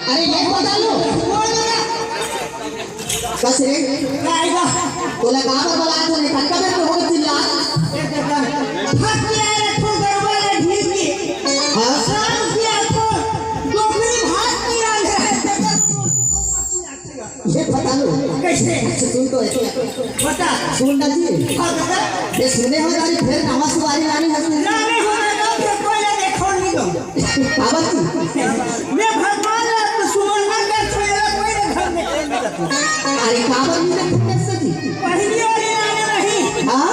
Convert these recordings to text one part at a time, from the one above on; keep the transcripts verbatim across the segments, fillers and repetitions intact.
अरे ये पता लो। कस रे? तोला काबर बलात हन? कतका बेर तो होगे चिल्लात। हाँ? ये पता लो। कइसे? अच्छा, सुन तो ऐसे। बता। सुन ना जी। हाँ, बता। ये सुने हो तारी फेर नवा सुवारी लानी हस। लाने हो ना, तो फिर कोई ना देखो नहीं दो। काबर जी? मैं भगवान ला तो सुमन ना कर, तो ये कोई ना घर में खेल नहीं करता। अरे काबर नहीं देखते कैसे जी? पहली वाली लाने नहीं। हाँ?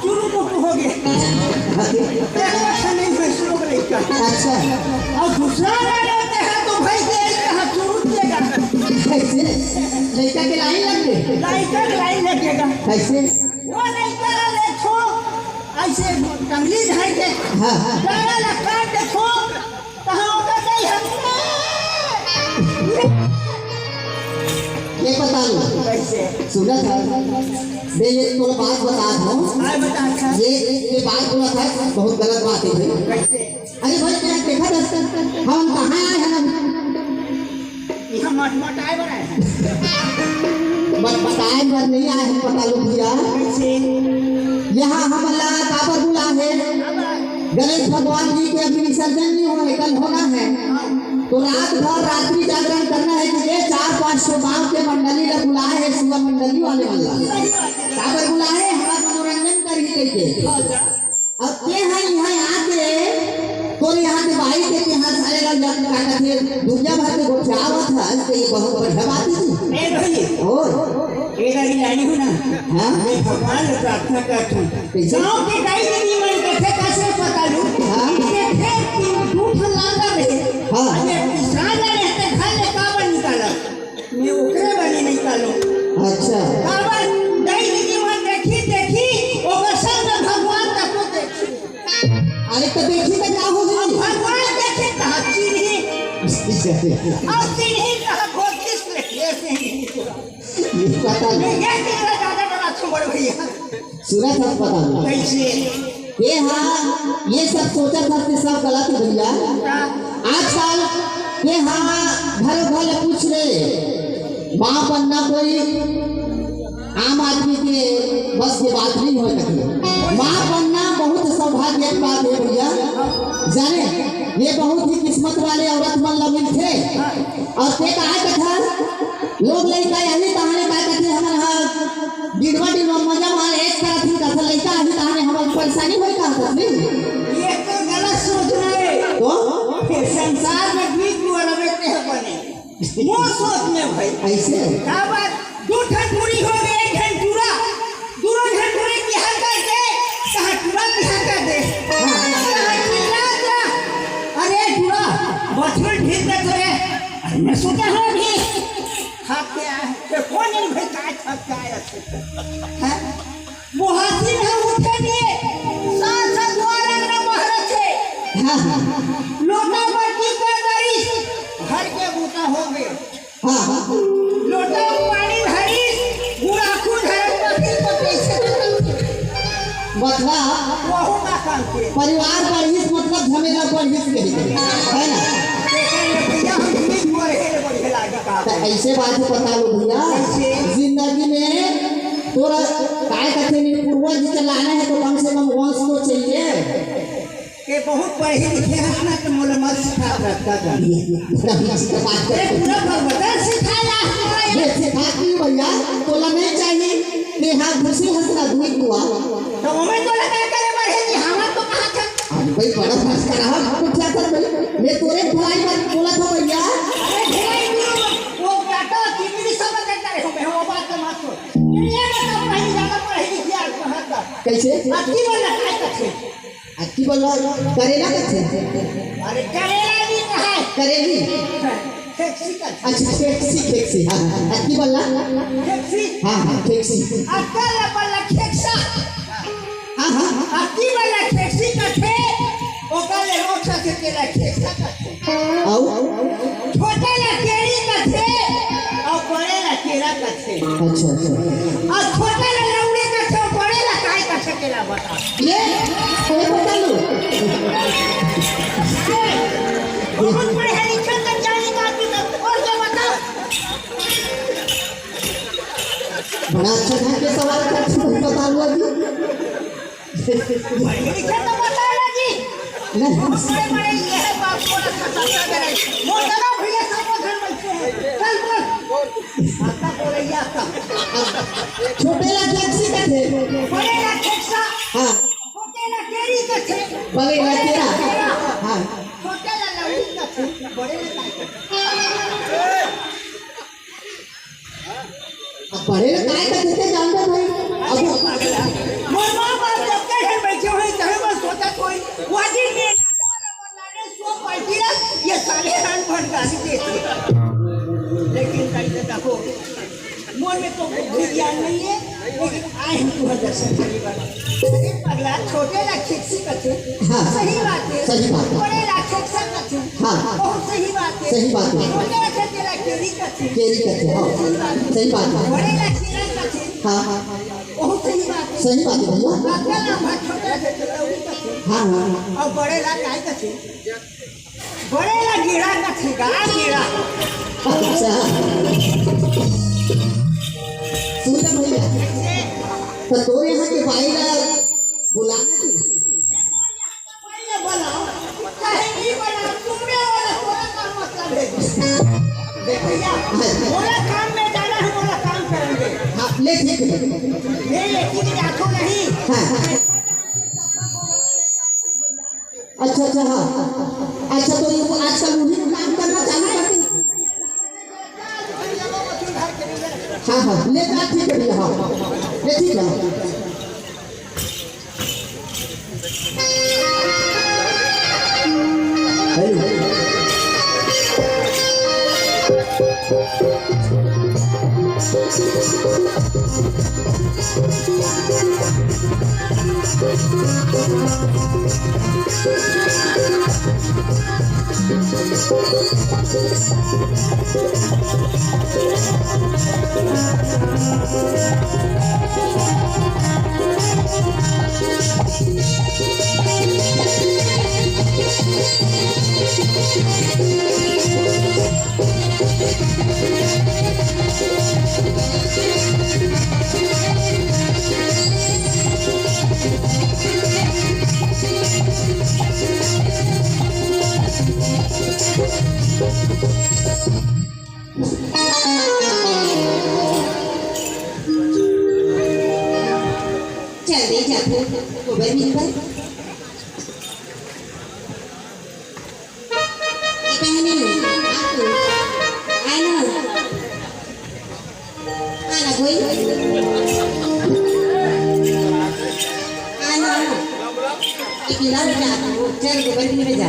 चुरू मुकु हो गए। एक अच्छा नहीं हुए, सुनो बोले का। अच्छा। और दूसरा लाने होते हैं तो भाई के एक कहाँ चुरू पिएगा। कैसे? लड़का के लाइन लग गए। लाइन का लाइन लगेगा। कैसे? वो लड़का देखो, ऐसे टंगली धर के हाँ, हाँ। गाना लगा देखो, कहाँ होगा कहीं हम। ये पता नहीं। कैसे? सुना था। मैं ये तोला बात बता दूँ। हाँ, बता, अच्छा। ये, ये बात बोला था, बहुत गलत बात है भाई। कैसे? अरे भाई, तेरा देखा था, हम कहाँ आए हैं ना? यहाँ मटमटाए बर आए हैं। मटमटाए बर नहीं आए हैं, पता लो भैया। कैसे? यहाँ हमला काबर बुला है? गणेश भगवान जी के अभी विसर्जन नहीं हुआ है, कल होना है। तो रात भर रात्रि जागरण करना है, तो ये चार पाँच सौ गांव के मंडली ला बुलाए हैं, शिवा मंडली वाले वाला। काबर बुलाए हैं? हमारा मनोरंजन कर ही देंगे। अब ते ह इहाँ आके तोर इहाँ के बाई के तिहार सारे ला जब का कथे दुनिया भर के गोठियावत हस, तो ये बहुत बढ़िया बात है जी। ए भाई, और ए गाड़ी लानी हूँ ना। हाँ? मैं भगवान से प्रार्थना करता हूँ। कैसे? गाँव के दाई दीदी मन कथे कैसे पता लूँ? हाँ। ये खेत की दू ठन लांदा रहे। हाँ। अरे किसान ला रहते घर ले काबर निकाला? मैं ओकरे बनी नहीं कालो। अच्छा। काबर? दाई दीदी मन देखी, देखी, ओकर संग में भगवान तको देखी। अरे तो देखी तो का हो गई? भगवान देखी कहाँ चिन्ही? और चिन्ही कहाँ भोग किस ले? ये पता मैं नहीं। ये कितना ज्यादा डरा छुमड़ भैया। सुना था पता नहीं। कैसे? ये हाँ, ये सब सोचा था कि सब गलत है भैया। आजकल ये हाँ, घर घर पूछ ले, माँ बनना कोई आम आदमी के बस के बात नहीं हो सकती। माँ बनना बहुत सौभाग्य की बात है भैया। जाने, ये बहुत ही किस्मत वाले औरत मन ला मिलथे। और ते कहा कथा, लोग लइका यही कहानी का कथे, हमन हा डिड़वा डिड़वा मजा मार ऐश करत ही, कथा लइका आही तहाने हमन परेशानी होई का कथे। ये तो गलत सोच रहे। तो? ये संसार में बीच में रहे ते बने। वो सोच में भाई। ऐसे? का बात? दू ठन टूरी हो गए, एक ठन टूरा। दूनों झन टूरी बिहार करके, कहाँ टूरा बिहार कर दे। कहाँ टूरा जा। अरे टूरा, बथुल ढील दे तोरे। अरे मैं सोचा हूँ अभी। खाके आए हैं। ते कोन नहीं भाई, काय खाके आए हैं? हैं? मुहासिन है उठे दिए, साथ साथ द्वार अंगना बहरत है। हाँ, हाँ। लोटा बर्ती कर दरिस, घर के बूता हो गए। हाँ, हाँ। लोटा पानी धरिस, गुड़ाखू धरत बकरी को कैसे मतलब वहू का काम के। परिवार बढ़िस मतलब झमेला बढ़िस कही के, है ना? देखा ये भैया, हम हिंदी में रहे ले बढ़िया लागे का। तो ऐसे बात ही पता लो भैया, कैसे? जिंदगी में तोरा काय कथे नहीं, पूर्वज चलाना है तो कम से कम वंश तो चाहिए। के बहुत पढ़े लिखे हस ना, तो मोला मत सिखा, रखता कर। अरे पूरा प्रवचन सिखाया हमारा ये यहाँ। सिखाती हूँ भैया, तोला नहीं चाहिए, ते हाँ घुसी हंसना दुई कुआ। तो वो मैं तोला क्या करे बढ़े जी, हमार तो कहा था। अरे भाई बड़ा मस्करा है, हम कुछ क्या कर भाई, मैं तोरे भलाई बात बोला था भैया। अरे ढिलाई गुरु, वो काटो, कितनी समझ करता रहे हो, मैं वो बात तो मत सुन। ये बताओ, कहीं ज्यादा पढ़े लिखे आज कहाँ का? कैसे? अति वाला काय कथे? अक्की बोला, करेला कथे? अरे करेला नहीं कहा है। करेली? खेक्सी कथे। अच्छा, खेक्सी, खेक्सी, हाँ, हाँ। अक्की बोला? खेक्सी। हाँ, हाँ, खेक्सी। अक्का ला बोला खेक्सा। हाँ, हाँ, हाँ। अक्की बोला खेक्सी कथे, ओका ले रोक सके तेला खेक्सा कथे। आओ। छोटे ला केरी कथे, और बड़े ला केरा कथे। अच्छा, अच्छा। और छोटे ला लौंडे कथे, और बड़े ला काय कथे, तेला बता। ये, ये बता लो। बहुत पढ़े लिखे तो जानी बात भी करते हो। बड़ा अच्छा ढंग के सवाल करथे, बता लो जी। इसे तो बता लो जी। नहीं। बड़े बड़े ये है बाप को रखा सकता है। मोटरा भैया सब वो घर बैठे हैं। चल बोल। आता बोले ये आता। छोटे ला खेकसी कथे। बड़े ला खेकसा। हाँ। छोटे ला केरी कथे। बड़े ला केरा। हाँ। छोटे ला लौंडी कथे। बड़े ला काई कथे। अब बड़े ला काई कथे ते जान दे भाई। अब मोर माँ बाप जब के घर बैठे हुए, तहे बस सोचा कोई वाजिब में सो पार्टी ला, ये साले रान भर गाली देते। लेकिन कहीं तो देखो, मोर में तो बुद्धि ज्ञान नहीं है, लेकिन आए हम तुहर दर्शन करे बर। अरे पगला, छोटे ला खेकसी कथे। हाँ। सही बात है। सही बात है। बड़े ला खेकसा कथे। हाँ। बहुत सही बात है। सही बात है। छोटे ला खेकसा केरी कथे। केरी कथे, हाँ। सही बात है। सही बात है। बड़े ला केरा कथे। हाँ, हाँ। बहुत सही बात है। सही बात है भैया। आपका नाम है छोटे ला खेकसा केरी कथे। हाँ, हाँ, हाँ। और बड़े ला काई कथे? बड़े ला गेड़ा कथे गा, गेड़ा। अच्छा। सुन ले भैया, तो तोरे यहाँ के बाई ला बुलाना थी। बाई ला बुलाओ, चाहे नहीं बुलाओ, तुमने वाला थोड़ा काम मतलब है। देख भैया, बोला काम में जाना है, बोला काम करेंगे। हाँ, ले ठीक है। ले, ले, ठीक है, आंखों नहीं। हाँ। अच्छा, अच्छा, हाँ। अच्छा, तो ये वो आजकल उन्हीं काम करना चालू कर दी। हाँ, हाँ, ले जा, ठीक है भैया, हाँ। ले, ठीक है। हेलो। चल दे जाबो, गोबर मिलबा। ए बहिनी, आ तू, आ ना। आ ना, गोई। आ ना, आ ना। एक गिलास जा, चल, गोबर मिलबा जा।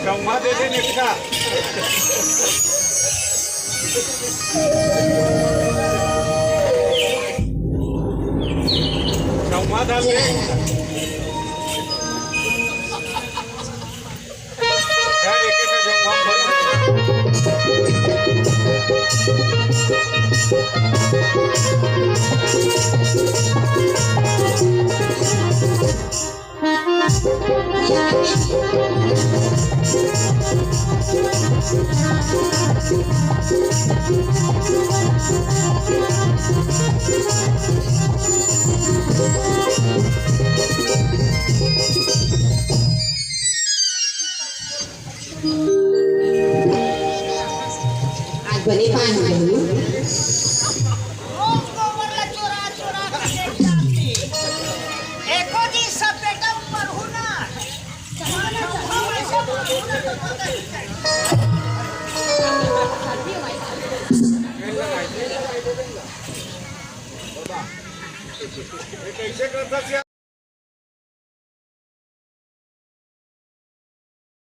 गम्मा दे दे नेटका। गम्मा डाल दे। आज बने पानी बहू। रोज गोबर ला चोरा चोरा के ले जाथे। एको दिन सब बेटा ऊपर हो ना।